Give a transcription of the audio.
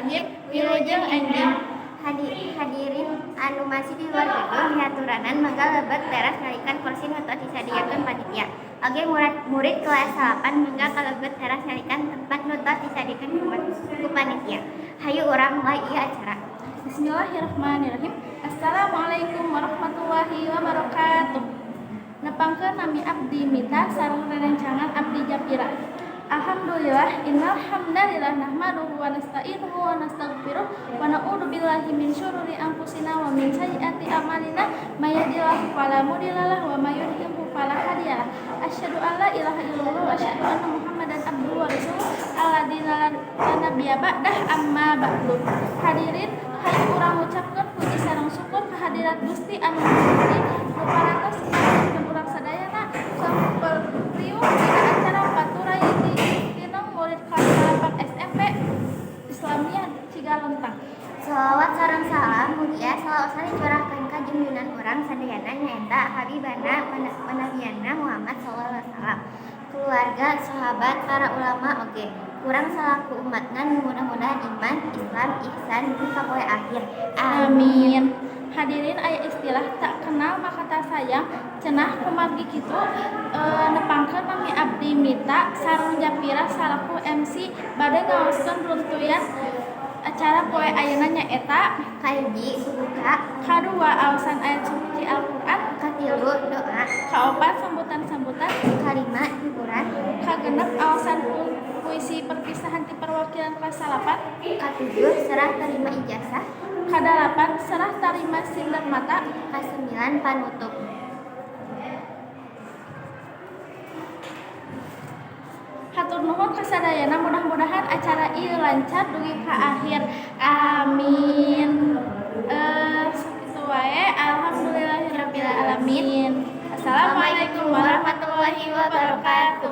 Bismillahirrahmanirrahim. Wilujeng enjing. Hadirin anu masih di luar gedung dihaturanan mangga lebet teras nyalikan kursi nu tos disadiakeun panitia. Oge murid kelas 8 mangga kalebet teras nyalikan tempat nu tos disadiakeun ku panitia. Hayu urang mulai ieu acara. Bismillahirrahmanirrahim. Assalamualaikum warahmatullahi wabarakatuh. Nepangkeun nami abdi Mita sareng rerencangan abdi Japira. Alhamdulillah, innal hamdalillah nahmaduhu wa nasta'inuhu wa nastaghfiruh wa na'udzu billahi min syururi anfusina wa min sayyiati a'malina, may yahdihillahu fala mudhillalah wa may yudlilhu fala hadiyalah. Asyhadu an la ilaha illallah wa asyhadu anna Muhammadan abduhu wa rasuluh alladzi la nabiyya ba'dah, amma ba'du. Hadirin, hayu urang ngucapkeun puji sareng syukur kehadirat Gusti anu Maha Suci nu parantos ngahaturkeun urang sadayana sampel riuh dina acara Paturay Tinong murid kelas 8 SMP Islamiyah Cigalontang. Salawat sareng salam mugia salaosna dicurahkeun ka junjungan urang sadayana, nyaeta Habibana wa Nabiyana Muhammad sallallahu alaihi wasallam, keluarga, sahabat, para ulama, oge urang salaku umatna nu mudah-mudahan iman, Islam, ihsan dugi ka poe akhir. Amin. Hadirin, aya istilah "tak kenal maka tak sayang", cenah. Kumargi kitu, nepangkeun nami abdi Mita sareng Japira salaku MC bade ngaoskeun runtuyan acara poe ayeuna, nyaeta: Kahiji, buka. Kadua, aosan ayat suci Al-Qur'an. Katilu, doa. Kaopat, sambutan-sambutan. Kalima, hiburan. Kagenep, aosan puisi perpisahan ti perwakilan kelas 8. Katujuh, serah terima ijazah. Kadalapan, serah tarima sinder mata. Kasembilan, panutup. Hatur nuhun kasadayana, mudah-mudahan acara ieu lancar dugi ka akhir, amin. Sakitu wae, alhamdulillahirabbil alamin. Assalamualaikum warahmatullahi wabarakatuh.